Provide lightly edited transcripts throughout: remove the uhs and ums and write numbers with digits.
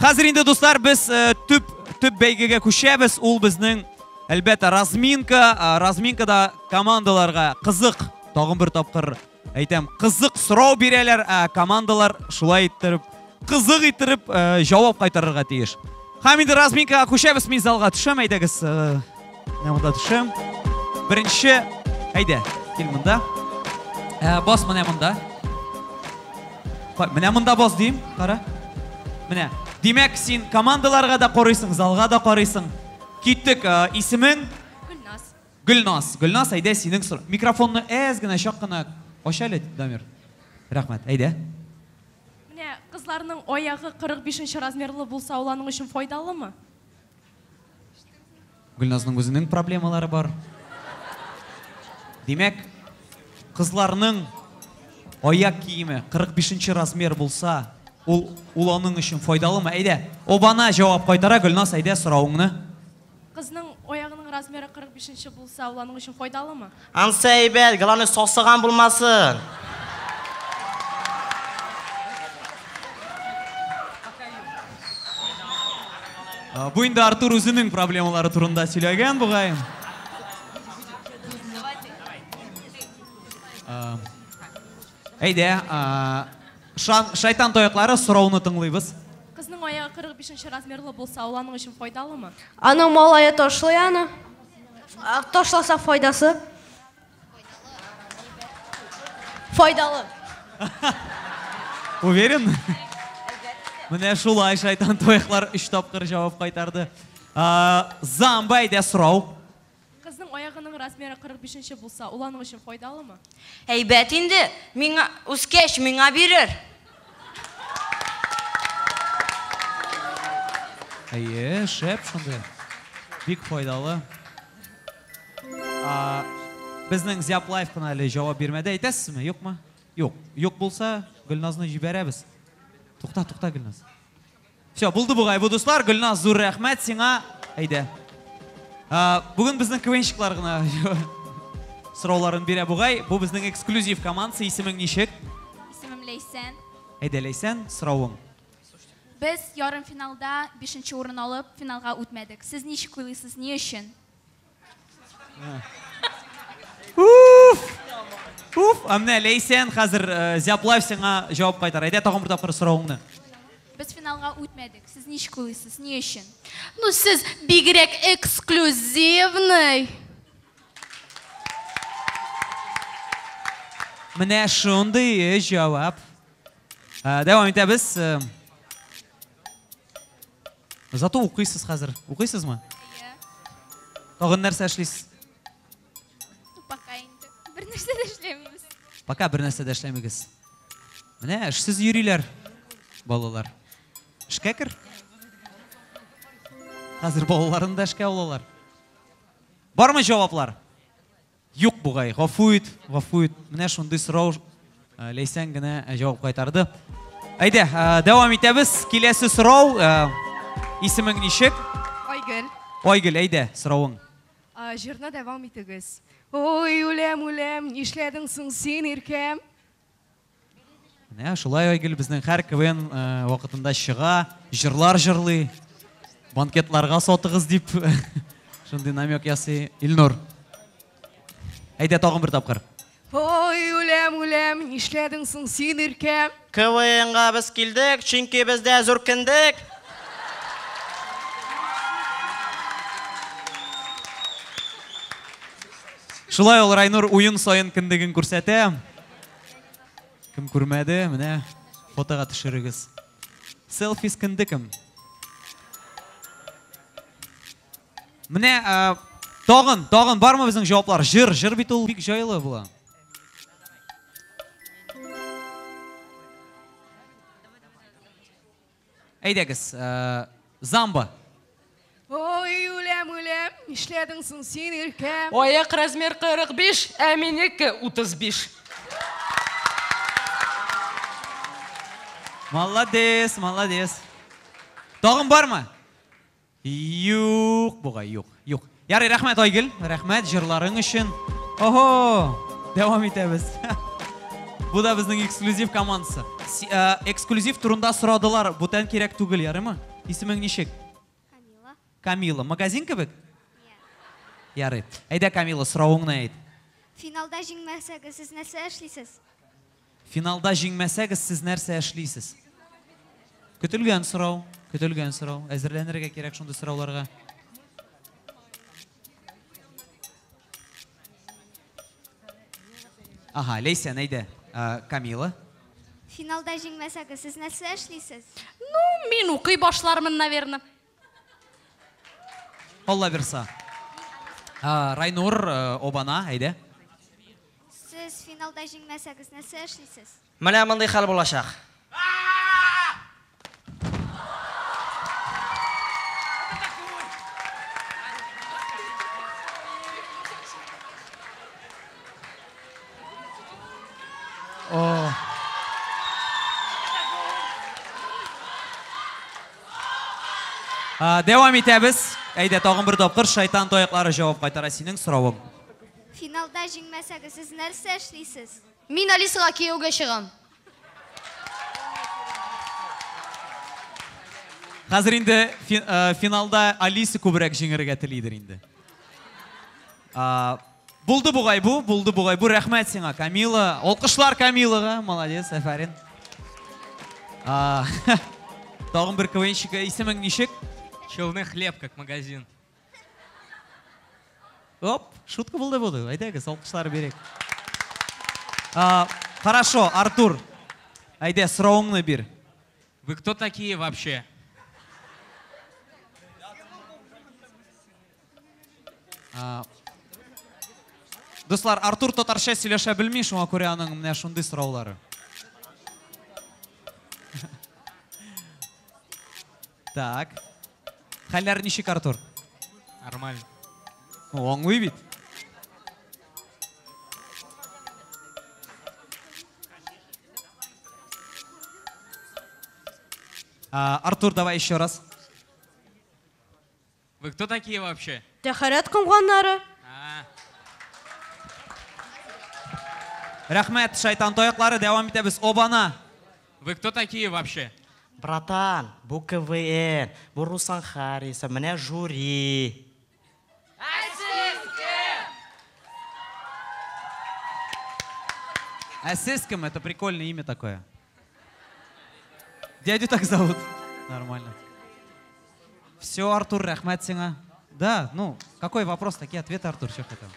Хәзер инде, дуслар, без төп төп бәйгегә күчәбез. Ул безнең, әлбәттә, разминка. Разминкада командаларга кызык, тагын бер тапкыр әйтәм, кызык сорау бирәләр, ә командалар шулай иттереп, кызык иттереп җавап кайтарырга тиеш. Һәм инде разминкага күчәбез, мин залга төшәм, әйдәгез. Менә монда төшәм. Беренче, әйдә, кил монда. Бас менә монда. Менә монда бас дим, кара. Менә. Димәк, син командаларга да карыйсың, залга да карыйсың. Киттек, исемең? Гөлназ. Гөлназ. Гөлназ, әйдә, синең сор. Микрофонны әз генә чак кына ач әле, Дамир. Рәхмәт, әйдә. Менә кызларның аягы 45 нче размерлы булса, ул аның өчен файдалымы? Гөлназның үзенең проблемалары бар. Димәк, кызларның аяк киеме 45 нче размер булса, ул ул аның өчен файдалымы? Әйдә, обана җавап кайтара, Гөлназ, әйдә соравыңны. Кызның аягының размеры 45 нче булса, ул аның өчен файдалымы? Ансы әйбәт, главное сасыган булмасын. Бу инде Артур үзенең проблемалары турында сөйләгән бугай. Әйдә, шайтан таяклары сорауны тыңлыйбыз. Кызның аягы 45 нче размерлы булса, ул аның өчен файдалымы? Аның малае ташлый аны. Ташласа файдасы. Файдалы. Уверен? Менә шулай шайтан таяклар өч тапкыр җавап кайтарды. Замба, әйдә сорау. Кызның аягының размеры 45 нче булса, ул аның өчен файдалымы? Әйбәт инде, миңа үскәч миңа бирер. Әйе, шәп шундый. Бик файдалы. Безнең Зяб Лайф кына әле җавап бирмәде. Әйтәсезме, юкмы? Юк. Юк булса, Гөлназны җибәрәбез. Тукта, тукта, Гөлназ. Все, булды бугай бу, дуслар. Гөлназ, зур рәхмәт сиңа. Әйдә. Бүген безнең КВНщиклар гына сорауларын бирә бугай. Бу безнең эксклюзив командасы. Исемең ничек? Исемем Ләйсән. Әйдә, Ләйсән, соравың. Без ярымфиналда бишенче урын алып, финалга үтмәдек. Сез ничек уйлыйсыз, ни өчен? Уф! Уф! Ә менә Ләйсән хәзер э, Зяплаев сиңа җавап кайтара. Әйдә тагын бер тапкыр соравыңны. Без финалга үтмәдек. Сез ничек уйлыйсыз, ни өчен? Ну сез бигрәк эксклюзивный. Менә шундый э, җавап. Э, дәвам итәбез. Э, зато укыйсыз хәзер. Укыйсызмы? Әйе. Тагын нәрсә эшлисез? Ну, пока инде. Бер нәрсә дә эшләмибез. Пока бер нәрсә дә эшләмигез. Менә эшсез йөриләр балалар. Эшкә кер. Хәзер балаларын да эшкә алалар. Бармы җаваплар? Юк бугай, гафу ит, гафу ит. Менә шундый сорау э, Ләйсән генә э, җавап кайтарды. Әйдә, э, дәвам итәбез. Киләсе сорау, исемең ничек? Айгөл. Айгөл, әйдә, соравың. Җырны дәвам итегез. Ой, үләм, үләм, нишләдең соң син, иркәм? Менә шулай Айгөл безнең һәр КВН э, вакытында чыга, җырлар җырлый. Банкетларга сатыгыз дип шундый намек ясый Илнур. Әйдә тагын бер тапкыр. Ой, үләм, үләм, нишләдең соң син, иркәм? КВНга без килдек, чөнки бездә зур кендек. Шулай ул Райнур уен саен кендеген күрсәтә. Кем күрмәде, менә фотога төшерегез. Селфи с кендекем. Менә тагын, тагын бармы безнең җаваплар? Җыр, җыр бит ул бик җайлы була. Әйдәгез, Замба. Ой, үләм, үләм, нишләдең соң син, иркәм? Аяк размер 45, ә минеке 35. Молодец, молодец. Тагын бармы? Юк, бугай, юк, юк. Ярый, рәхмәт, Айгөл, рәхмәт җырларың өчен. Ого, дәвам итәбез. Бу да безнең эксклюзив командасы. Э, эксклюзив турында сорадылар, бүтән кирәк түгел, ярыймы? Исемең ничек? Камила. Камила. Магазин кебек? Ярый. Әйдә, Камила, соравыңны әйт. Финалда җиңмәсәгез, сез нәрсә эшлисез? Финалда җиңмәсәгез, сез нәрсә эшлисез? Көтелгән сорау, көтелгән сорау. Әзерләнергә кирәк шундый сорауларга. Ага, Ләйсән, әйдә. Камила. Финалда җиңмәсәгез, сез нәрсә эшлисез? Ну, мин укый башлармын, наверное. Алла бирса. Райнур, Обана, әйдә. Сез финалда җиңмәсәгез, нәрсә эшлисез? Менә мондый хәл булачак. Дәвам итәбез. Әйдә, тагын бер тапкыр шайтан таяклары җавап кайтара синең соравың. Финалда җиңмәсәгез, сез нәрсә эшлисез? Мин Алисага кияүгә чыгам. Хәзер инде финалда Алиса күбрәк җиңәргә телидер инде. Булды бугай бу, булды бугай бу. Рәхмәт сиңа, Камила. Алкышлар Камилага. Молодец, афәрин. Тагын бер КВНщик. Исемең ничек? Челны хлеб, как магазин. Оп, шутка булды бу. Әйдәгез, алкышлар бирик. Хорошо, Артур. Әйдә, соравыңны бир. Вы кто такие вообще? Дуслар, Артур татарча сөйләшә белми, шуңа күрә аның менә шундый сораулары. Так. Хәлләр ничек, Артур? Нормально. Ну, аңлый бит. Артур, давай еще раз. Вы кто такие вообще? Тәхәрәт комганнары. Рәхмәт, шайтан таяклары, дәвам итәбез. Обана. Вы кто такие вообще? Братан, бу КВН, бу Руслан Харисов, менә жюри. Ә сез кем? Это прикольное имя такое. Дядю так зовут. Нормально. Все, Артур, рәхмәт сиңа. Да, ну, какой вопрос, такие ответы, Артур, все хотел.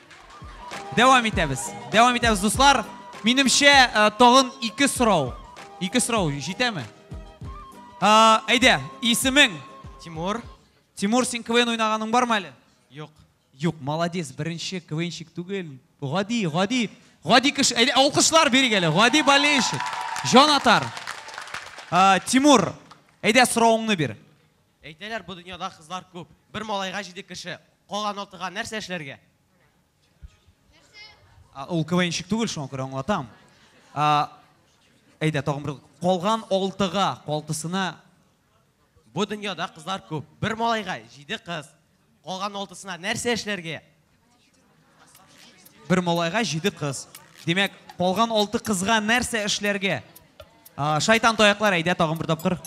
Дәвам итәбез. Дәвам итәбез, дуслар. Минемчә, тагын ике сорау. Ике сорау җитәме? Әйдә, исемең? Тимур. Тимур, син КВН уйнаганың бармы әле? Юк. Юк, молодец, беренче КВНщик түгел. Гади, гади, гади кеше. Әйдә, алкышлар бирик әле. Гади болельщик. Җан атар. Тимур, әйдә соравыңны бир. Әйтәләр, бу дөньяда кызлар күп. Бер малайга җиде кеше. Калган алтыга нәрсә эшләргә? Ул КВНщик түгел, шуңа күрә аңлатам. Әйдә, тагын бер калган алтыга, алтысына. Бу дөньяда кызлар күп. Бер малайга җиде кыз. Калган алтысына нәрсә эшләргә? Бер малайга җиде кыз. Димәк, калган алты кызга нәрсә эшләргә? Шайтан таяклар, әйдә тагын бер тапкыр.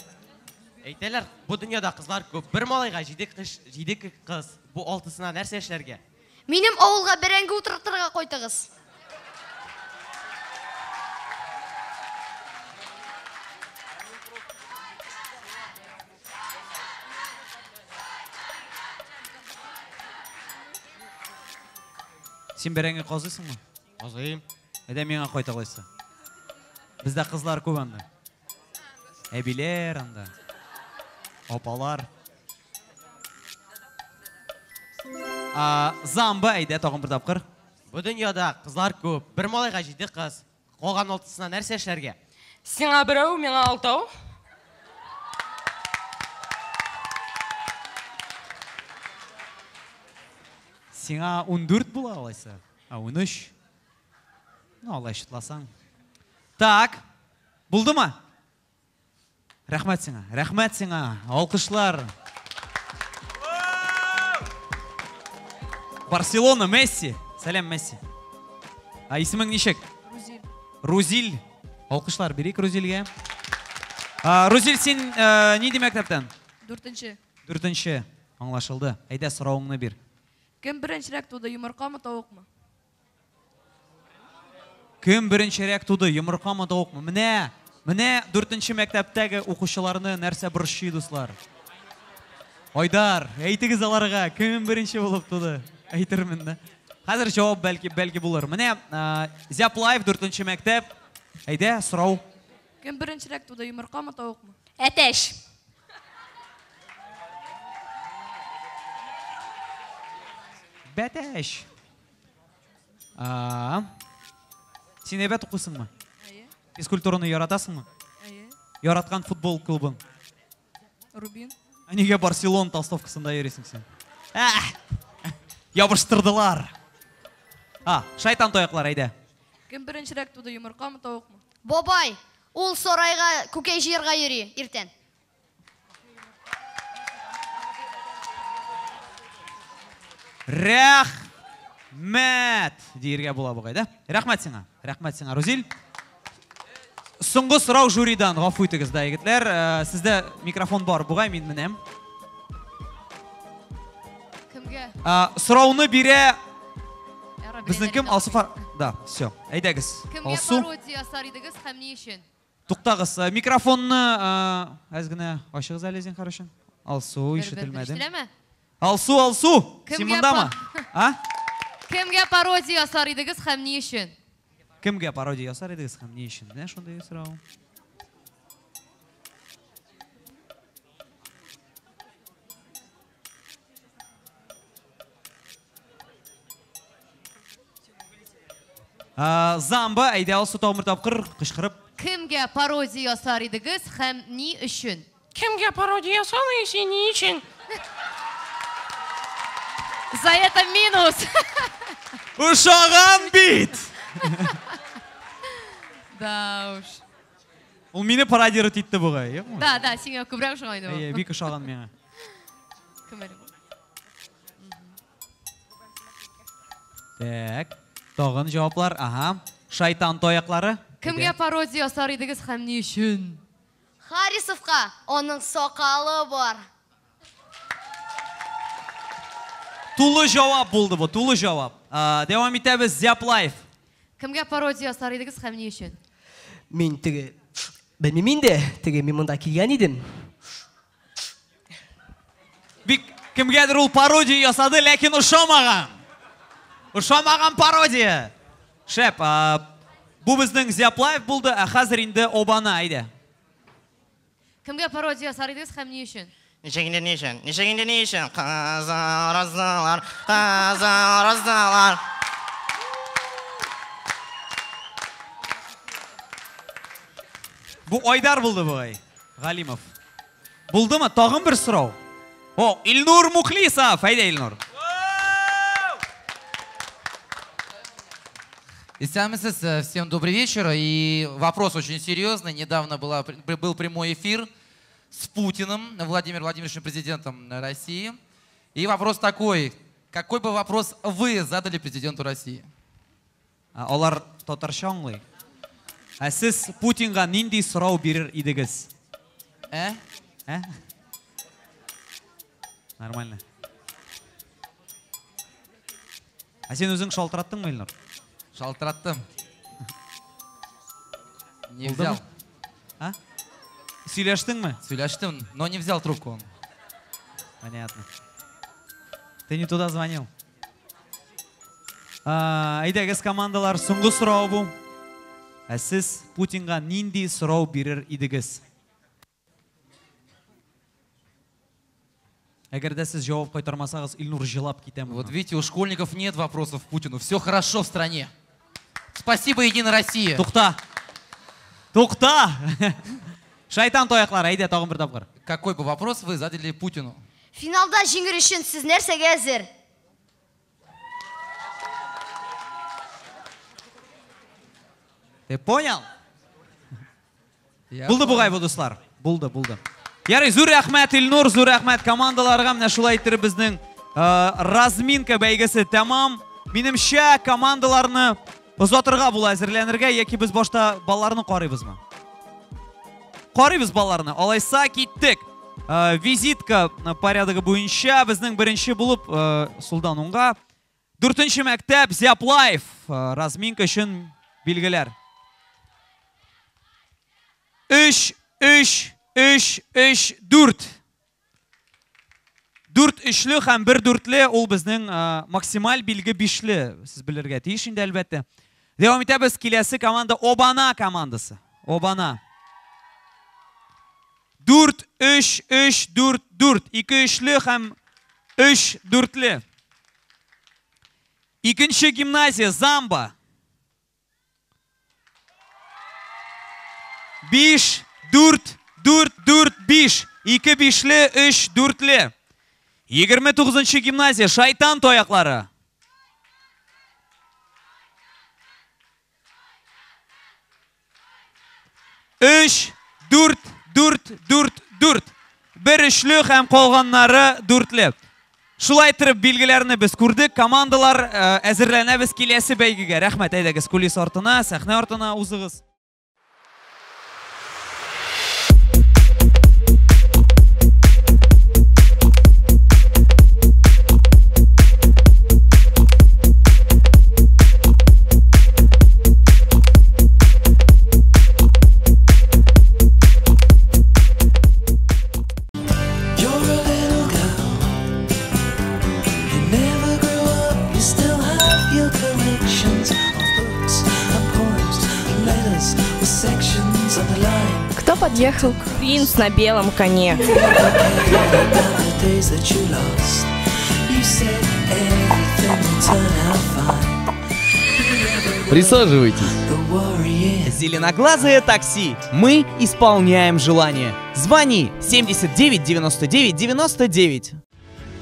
Әйтәләр, бу дөньяда кызлар күп. Бер малайга җиде кыш, җиде кыз. Бу алтысына нәрсә эшләргә? Минем авылга бәрәңге утыртырга кайтыгыз. Син бәрәңге казыйсыңмы? Казыйм. Әйдә миңа кайта алайса. Бездә кызлар күп анда. Әбиләр анда. Апалар. Замба, әйдә тагын бер тапкыр. Бу дөньяда кызлар күп. Бер малайга җиде кыз. Калган алтысына нәрсә эшләргә? Сиңа берәү, миңа алтау. Сиңа 14 була алайса. А, 13. Ну, алай шутласаң. Так, булдымы? Рәхмәт сиңа, рәхмәт сиңа. Алкышлар. Барселона, Месси. Сәлам, Месси. А исемең ничек? Рузиль. Рузиль. Алкышлар бирик Рузильгә. Рузиль, син нинди мәктәптән? Дүртенче. Дүртенче. Аңлашылды. Әйдә, соравыңны бир. Кем беренчерәк туды, йомыркамы, тавыкмы? Кем беренчерәк туды, йомыркамы, тавыкмы? Менә, менә дүртенче мәктәптәге укучыларны нәрсә борчый, дуслар. Айдар, әйтегез аларга, кем беренче булып туды? Әйтермен дә. Хәзер җавап бәлки, бәлки булыр. Менә Зяп Лайф, дүртенче мәктәп. Әйдә, сорау. Кем беренчерәк туды, йомыркамы, тавыкмы? Әтәч. Бәтәч. А. Син әйбәт укыйсыңмы? Әйе. Физкультураны яратасыңмы? Әйе. Яраткан футбол клубың? Рубин. Ә нигә Барселона толстовкасында йөрисең син? Әх! Ябыштырдылар. А, шайтан тояклар, әйдә. Кем беренчерәк туды, йомыркамы, тавыкмы? Бабай, ул сарайга күкәй җыярга йөри иртән. Рәхмәт диергә була бугай, да? Рәхмәт сиңа. Рәхмәт сиңа, Рузил. Соңгы сорау жюридан, гафу итегез да, егетләр. Э, сездә микрофон бар бугай, мин менәм. Кемгә? Э, сорауны бирә безнең кем? Алсу Фар... Да, все. Әйдәгез. Кемгә Алсу. пародия ясар идегез һәм ни өчен? Туктагыз, э, микрофонны әз генә ачыгыз әле, зинһар өчен. Алсу, ишетелмәде. Ишетеләме? Алсу, Алсу, син Кемгә мондамы? А? Кемгә пародия ясар идегез һәм ни өчен? Кемгә пародия ясар идегез һәм ни өчен? Менә шундый сорау. Замба, әйдә Алсу тагын бер тапкыр кычкырып. Кемгә пародия ясар идегез һәм ни өчен? Кемгә пародия ясалыйс и ни өчен? За это минус! Ошаган бит! Да уж. Ул мине пародировать итте бугай, юкмы? Да, да, сиңа күбрәк ошаган иде Әйе, бик ошаган миңа. Кем әле бу? Так, тагын җаваплар. Ага. Шайтан таяклары. Кемгә пародия ясар идегез һәм ни өчен? Харисовка, аның сакалы бар. Тулы җавап булды бу, тулы җавап. Дәвам итәбез, Зяп Лайф. Кемгә пародия ясар идегез һәм ни өчен? Мин теге, белмим инде, теге мин монда килгән идем. Бик кемгәдер ул пародия ясады, ләкин ошамаган. Ошамаган пародия. Шәп, бу безнең Зяп Лайф булды, ә хәзер инде Обана, әйдә. Кемгә пародия ясар идегез һәм ни өчен? Ничек инде ни өчен? Ничек инде ни өчен? Кызыл розалар, кызыл розалар. Бу Айдар булды бугай. Галимов. Булдымы? Тагын бер сорау. О, Илнур Мухлисов. Әйдә, Илнур. Исәнмесез, всем добрый вечер. И вопрос очень серьезный. Недавно был прямой эфир с Путиным, Владимиром Владимировичем, президентом России. И вопрос такой. Какой бы вопрос вы задали президенту России? Алар татарча аңлый. Ә сез Путинга нинди сорау бирер идегез? Ә? Ә? Нормально. Ә син үзең шалтыраттыңмы, Илнур? Шалтыраттым. Не Булдымы? взял. А? Сөйләштеңме? Сөйләштем, но не взял трубку он. Понятно. Ты не туда звонил. Әйдәгез, командалар, соңгы сорау бу. Ә сез Путинга нинди сорау бирер идегез? Әгәр дә сез җавап кайтармасагыз, Илнур җылап китә моннан. Вот видите, у школьников нет вопросов к Путину. Все хорошо в стране. Спасибо, Единая Россия. Тукта. Тукта. Шайтан таяклары, әйдә тагын бер тапкыр. Какой бы вопрос вы задали Путину? Финалда җиңер өчен сез нәрсәгә әзер? Ты понял? Я Булды понял. бугай бу, дуслар. Булды, булды. Ярый, зур рәхмәт, Илнур, зур рәхмәт командаларга. Менә шулай иттереп безнең разминка бәйгесе тәмам. Минемчә, командаларны озатырга була, әзерләнергә, яки без башта балларны карыйбызмы? Карыйбыз балларны. Алайса киттек. Визитка порядогы буенча безнең беренче булып сулдан уңга 4нче мәктәп Зяплаев разминка өчен билгеләр. 3 3 3 3 4. 4 өчле һәм 1 дүртле, ул безнең максималь билге 5ле. Сез белергә тиеш инде, әлбәттә. Дәвам итәбез. Киләсе команда Обана командасы. Обана. 4 3 3 4 4. 2 өчле һәм 3 дүртле. Икенче гимназия Замба. 5 4 4 4 5. 2 бишле, 3 дүртле. 29-нчы гимназия Шайтан тояклары. 3 4 4 4 4. 1 өчле һәм калганнары дүртле. Шулай итеп билгеләрне без күрдек. Командалар әзерләнәбез киләсе бәйгегә. Рәхмәт, әйдәгез кулис артына, сәхнә артына узыгыз. Кто подъехал? Принц на белом коне. Присаживайтесь. Зеленоглазое такси. Мы исполняем желание. Звони 79 99 99.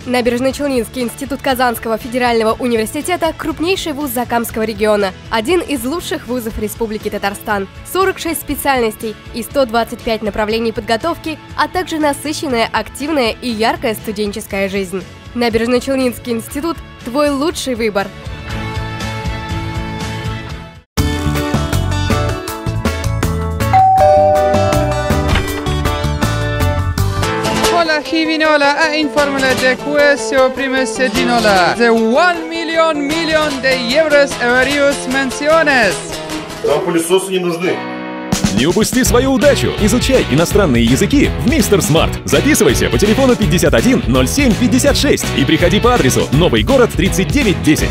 Набережно-Челнинский институт Казанского федерального университета – крупнейший вуз Закамского региона, один из лучших вузов Республики Татарстан. 46 специальностей и 125 направлений подготовки, а также насыщенная, активная и яркая студенческая жизнь. Набережно-Челнинский институт – твой лучший выбор. Hivinola a informele de questo primessedinola. The 1 million de euros avarios menciones. Нам пылесосы не нужны. Не упусти свою удачу! Изучай иностранные языки в Мистер Смарт. Записывайся по телефону 51 07 56 и приходи по адресу Новый город 3910.